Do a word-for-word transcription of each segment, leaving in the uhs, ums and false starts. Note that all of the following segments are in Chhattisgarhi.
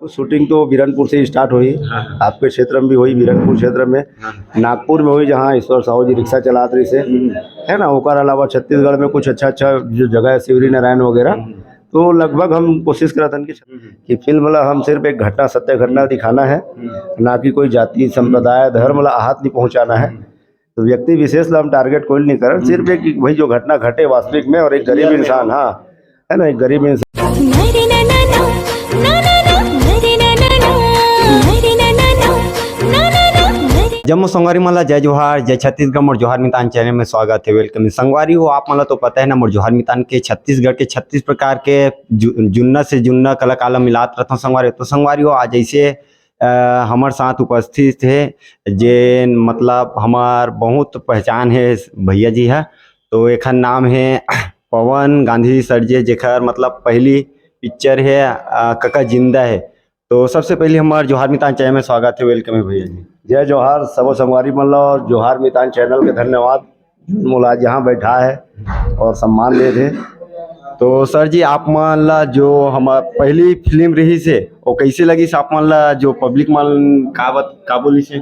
शूटिंग तो बीरनपुर से ही स्टार्ट हुई। हाँ। आपके क्षेत्र में भी हुई, बीरनपुर क्षेत्र में, हाँ। नागपुर में हुई, जहाँ ईश्वर साहू जी रिक्शा चलात रहिसे, हम्म। है ना। ओकर अलावा छत्तीसगढ़ में कुछ अच्छा अच्छा जो जगह है, शिवरी नारायण वगैरह, हम्म। तो लगभग हम कोशिश करत हन कि, हम्म। कि फिल्म ला हम सिर्फ एक घटना, सत्य घटना दिखाना है, हम्म। ना कि कोई जाति, संप्रदाय, धर्म ला आहत नहीं पहुंचाना है। हम्म। तो व्यक्ति विशेष ला हम टारगेट कोई नहीं करन, हम्म। सिर्फ एक, भाई, जो घटना घटे वास्तविक में और एक गरीब रियल में। इंसान, हाँ, है ना, एक गरीब इंसान। जम्मो संगवारी मन ला जय जोहार, जय छत्तीसगढ़। मोर जोहार मितान चैनल में स्वागत है, वेलकम। संगवारी हो, आप मन ला तो पता है ना, मोर जोहार मितान के छत्तीसगढ़ के छत्तीस प्रकार के जु-, जुन्ना से जुन्ना कलाकार ला मिलात रहता हूँ संगवारी। तो संगवारी हो, आज ऐसे अ, हमर साथ उपस्थित हे, जे मतलब हमर बहुत पहचान हे भैया जी ह। तो एखर नाम हे पवन गांधी सर जी, जेखर मतलब पहली पिक्चर हे, अ, कका जिंदा हे। तो सबसे पहले हमर जोहार मितान चैनल में स्वागत हे, वेलकम हे भैया जी। जय जोहार सबो संगवारी मन ला, जोहार मितान चैनल के धन्यवाद। मोला आज यहाँ बैठा है और सम्मान दे थे। तो सर जी, आप मन ला जो हमर पहली फिल्म रहिसे, वो कैसे लगिस आप मन ला, जो पब्लिक मन का बत-, का बोलिसे?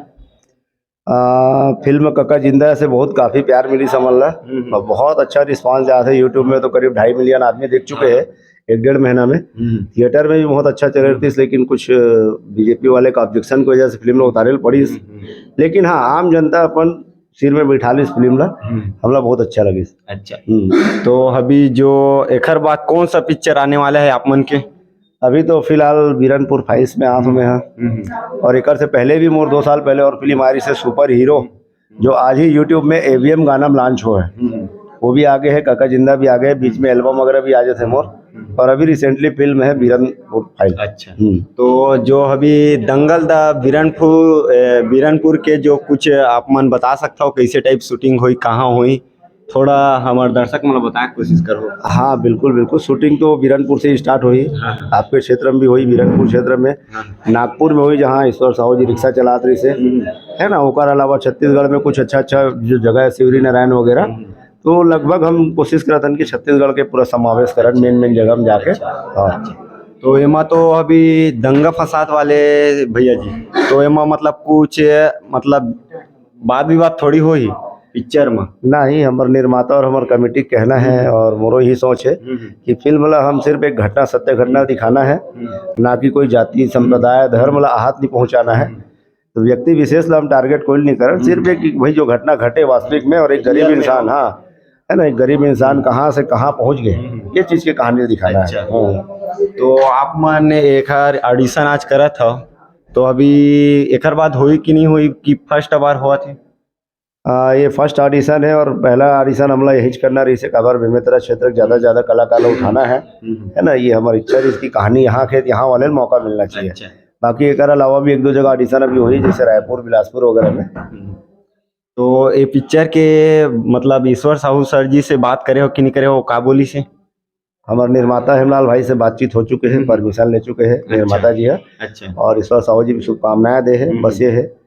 आ, फिल्म कका जिंदा से बहुत काफी प्यार मिलिस हमन ला हम्म। और बहुत अच्छा रिस्पांस आया था। YouTube में तो करीब ढाई मिलियन आदमी देख चुके हाँ। हैं एक डेढ़ महीना में। हम्म। थिएटर में भी बहुत अच्छा चल रही थी, लेकिन कुछ बीजेपी वाले का ऑब्जेक्शन की वजह से फिल्म ला उतारे ल पड़ी। हम्म, हम्म। लेकिन हाँ, आम जनता अपन सिर में बैठा लीस फिल्म ला, हम्म। हमला बहुत अच्छा लगिस। अच्छा। हम्म। तो अभी जो एखर बाद कौन सा पिक्चर आने वाला है आप मन के? अभी तो फिलहाल बीरनपुर फाइल्स में आत हूँ मैं, हाँ। हम्म। और एकर से पहले भी मोर दो साल पहले और फिल्म आ रही से सुपर हीरो, जो आज ही YouTube में एवीएम गाना में लॉन्च हुआ है, हम्म। वो भी आगे है, काका जिंदा भी आगे है, बीच में एल्बम वगैरह भी आ जाते हैं मोर। हम्म। और अभी रिसेंटली फिल्म है बीरनपुर फाइल। अच्छा। हम्म। तो जो अभी दंगल द बीरनपुर, ए, बीरनपुर के जो कुछ आप मन बता सकता हो, कैसे टाइप शूटिंग हुई, कहाँ हुई, थोड़ा हमर दर्शक मन ल बताए के कोशिश करहू। हाँ, बिल्कुल, बिल्कुल। शूटिंग तो बीरनपुर से ही स्टार्ट हुई। हाँ, हाँ। आपके क्षेत्र में भी हुई, बीरनपुर क्षेत्र में। हाँ। नागपुर में हुई, जहाँ ईश्वर साहू जी रिक्शा चलात रहिसे, हम्म। है ना। ओकर अलावा छत्तीसगढ़ में कुछ अच्छा अच्छा जो जगह है, शिवरी नारायण वगैरह, हम्म। तो लगभग हम कोशिश करत हन कि छत्तीसगढ़ के पूरा समावेश करन, मेन मेन जगह में जाके। अच्छा। हाँ। तो एमा तो अभी दंगा फसाद वाले भैया जी, तो एमा मतलब कुछ मतलब वाद विवाद थोड़ी होही पिक्चर में? नहीं, हमर निर्माता और हमर कमेटी के कहना है हम्म। और मोरो ही सोच है हम्म। कि फिल्म ला हम सिर्फ एक घटना, सत्य घटना दिखाना है, हम्म। ना कि कोई जाति, संप्रदाय, धर्म ला आहत नहीं पहुंचाना है। हम्म। तो व्यक्ति विशेष ला हम टारगेट कोई नहीं करन, हम्म। सिर्फ एक, भाई, जो घटना घटे वास्तविक में और एक गरीब रियल में। इंसान, हाँ, है ना, एक गरीब इंसान हम्म। कहाँ से कहाँ पहुंच गए, हम्म। ये चीज की कहानी दिखाना अच्छा। है। हम्म। तो आप मन एखर ऑडिशन आज करत हव, तो अभी एखर बाद होई कि नहीं होई कि फर्स्ट बार होवत हे? आ, ये फर्स्ट ऑडिशन है और पहला ऑडिशन हमला यही करना रहिसे, काबर बेमेतरा क्षेत्र के ज्यादा से ज्यादा कलाकार ला उठाना है, हम्म। है ना। ये हमारी इच्छा रहिस कि कहानी यहाँ के, यहाँ वाले ल मौका मिलना चाहिए। अच्छा। बाकी एकर अलावा भी एक दो जगह ऑडिशन अभी हुई, जैसे रायपुर, बिलासपुर वगैरह में। हम्म। तो ये पिक्चर के मतलब ईश्वर साहू सर जी से बात करे हो कि नहीं करे हो, का बोलिसे? हमारे निर्माता हेमलाल भाई से बातचीत हो चुके हैं, हम्म। परमिशन ले चुके हैं अच्छा। निर्माता जी है। अच्छा। और ईश्वर साहू जी भी शुभकामनाएं दे हैं। हम्म। बस ये है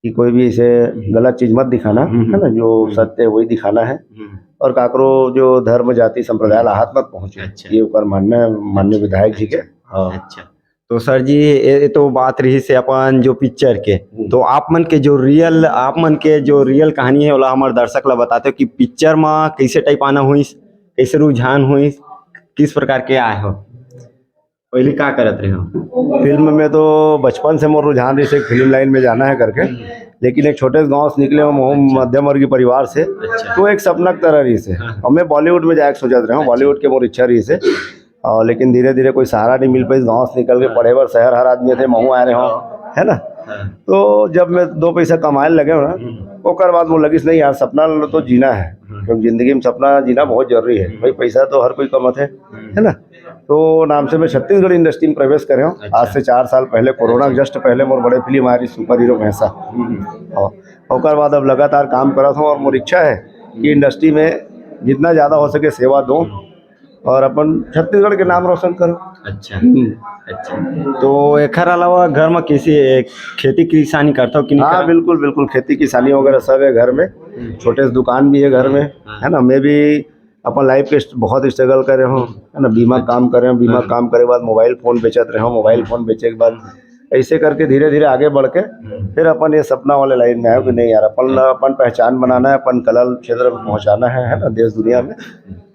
कि कोई भी ऐसे गलत चीज मत दिखाना, हम्म। है ना, जो हम्म। सत्य है वही दिखाना है। हम्म। और काकरो जो धर्म, जाति, संप्रदाय ला हाथ मत पहुंचे, अच्छा। ये ऊपर मानना है माननीय विधायक जी के। अच्छा। हाँ। अच्छा। तो सर जी, ये, ये तो बात रहिसे अपन जो पिक्चर के, हम्म। तो आप मन के जो रियल, आप मन के जो रियल कहानी है, ओला हमर दर्शक ला बताते हो कि पिक्चर में कैसे टाइप आना हुई, कैसे रुझान हुई, किस प्रकार के आए हो, पहले का करत रहे हो? फिल्म में तो बचपन से मोर रुझान रहिसे फिल्म लाइन में जाना है करके, हम्म। लेकिन एक छोटे से गांव से निकले हूँ, हम अच्छा। मध्यम वर्गीय परिवार से, अच्छा। तो एक सपना की तरह रहिसे। हाँ। और मैं बॉलीवुड में जाके सोचत रहे हूँ, अच्छा। बॉलीवुड के मोर इच्छा रहिसे। और लेकिन धीरे-धीरे कोई सहारा नहीं मिल पाइस, गाँव से निकल के हाँ। पढ़े बर शहर हर आदमी थे, महूँ आए रहे हूँ, हाँ। है ना? हाँ। तो जब मैं दो पैसा कमाए लगे हूँ ना, हम्म। ओकर बाद मोला लगिस, "नहीं यार, सपना ल तो जीना है।" हम्म। क्योंकि जिंदगी में सपना जीना बहुत जरूरी है। हम्म। भाई, पैसा तो हर कोई कमाथे, हम्म। है ना? तो नाम से मैं छत्तीसगढ़ इंडस्ट्री में प्रवेश करे हूँ। अच्छा। आज से चार साल पहले, कोरोना के अच्छा। जस्ट पहले मोर बड़े फिल्म आ रही सुपर हीरो भैंसा। हम्म। हाँ। ओकर बाद अब लगातार काम करत हूँ और मोर इच्छा है कि हम्म। इंडस्ट्री में जितना ज्यादा हो सके सेवा दूँ। हम्म। और अपन छत्तीसगढ़ के नाम रोशन करो। अच्छा। हम्म। अच्छा। तो एखर अलावा घर में किसी एक खेती किसानी करता हो कि नहीं हाँ, करा? बिल्कुल, बिल्कुल, खेती किसानी वगैरह सब है घर में। हम्म। छोटे से दुकान भी है घर में, हाँ। है ना? मैं भी अपन लाइफ के स्ट-, बहुत स्ट्रगल करे हों, है ना, बीमा काम करे हों, बीमा काम करे के बाद मोबाइल फोन बेचत रहे हों, मोबाइल फोन बेचे के बाद ऐसे करके धीरे धीरे आगे बढ़ के फिर अपन ये सपना वाले लाइन में आए कि नहीं यार, अपन ला अपन पहचान बनाना है, अपन कला क्षेत्र में पहुंचाना है, है ना, देश दुनिया में,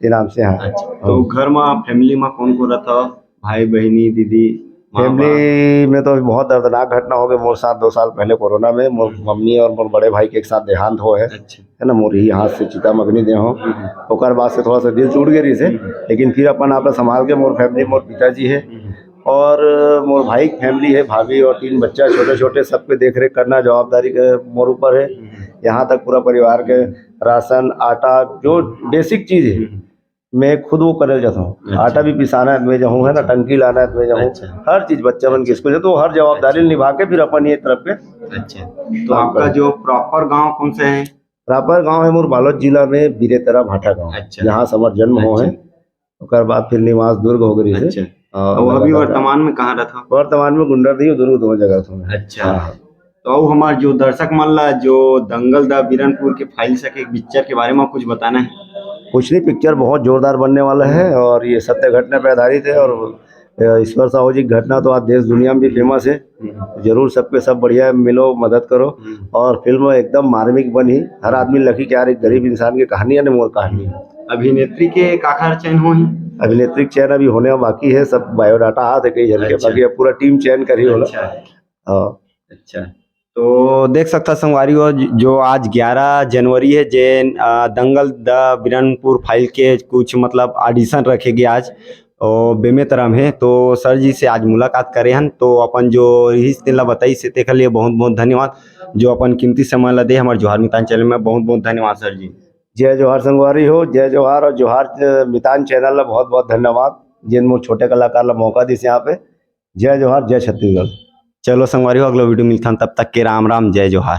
ये नाम से। हाँ। अच्छा, तो घर में, फैमिली में कौन कौन रहता? भाई, बहिनी, दीदी, माँ, बाप? फैमिली में तो अभी बहुत दर्दनाक घटना हो गई मोर साथ दो साल पहले कोरोना में। मोर मम्मी और मोर बड़े भाई के एक साथ देहांत हो है, अच्छा। है ना, मोर ही हाथ से चिता में अग्नि दे हो। ओकर बाद से थोड़ा सा दिल टूट गए रही से, लेकिन फिर अपन आप संभाल के, मोर फैमिली, मोर पिताजी है और मोर भाई की फैमिली है, भाभी और तीन बच्चा छोटे छोटे, सबके देख रेख करना जवाबदारी के मोर ऊपर है। यहाँ तक पूरा परिवार के राशन, आटा, जो बेसिक चीज है, मैं खुद वो करे जाता हूँ। अच्छा। आटा भी पिसाना है तो मैं जाऊँ, है ना, टंकी लाना है तो मैं जाऊँ, अच्छा। हर चीज, बच्चा मन के स्कूल है, तो हर जवाबदारी निभा के फिर अपन ये तरफ पे। अच्छा, तो आपका जो प्रॉपर गांव कौन सा है? प्रॉपर गांव है मोर बालोद जिला में बिरेतरा भाटा गांव, अच्छा। जहाँ से हमार जन्म हो है। अच्छा। ओकर बाद फिर निवास दुर्ग हो गई से। अच्छा। और तो अभी लगातार वर्तमान में कहाँ रहता? वर्तमान में गुंडरदेही और दुर्ग दोनों जगह रहता हूँ। अच्छा। हाँ, हाँ। तो अब हमार जो दर्शक मन ला जो दंगल द बिरनपुर के फाइल सके पिक्चर के बारे में कुछ बताना है? कुछ नहीं, पिक्चर बहुत जोरदार बनने वाला है और ये सत्य घटना पे आधारित है और अ, ईश्वर साहू जी की घटना तो आज देश दुनिया में भी फेमस है। जरूर सबके सब बढ़िया मिलो, मदद करो। और फिल्म एकदम मार्मिक बनी, हर आदमी लखी कि यार एक गरीब इंसान की कहानी है ना, मोर कहानी है। अभिनेत्री के काखर चयन हो ही? अभिनेत्री के चयन अभी होने बाकी है, सब बायोडाटा हाथ है कई जन के, अच्छा। बाकी अब पूरा टीम चयन करी होला। अच्छा। हाँ। अच्छा, तो देख सकता संगवारी हो, जो आज ग्यारह जनवरी है, जे अ, दंगल द बिरनपुर फाइल के कुछ मतलब ऑडिशन रखे गए आज, ओ, बेमेतरा में। तो सर जी से आज मुलाकात करे हन, तो अपन जो रहीस तेला बताई से तेखर लिए बहुत बहुत धन्यवाद, जो अपन कीमती समय ला दे हमारे जोहार मितान चैनल में। बहुत बहुत धन्यवाद सर जी। जय जोहार संगवारी हो, जय जोहार और जोहार, अ, मितान चैनल ला बहुत बहुत धन्यवाद, जिन मोर छोटे कलाकार ला मौका दिस यहाँ पे। जय जोहार, जय छत्तीसगढ़। चलो संगवारी हो, अगला वीडियो मिलथन, तब तक के राम राम, जय जोहार।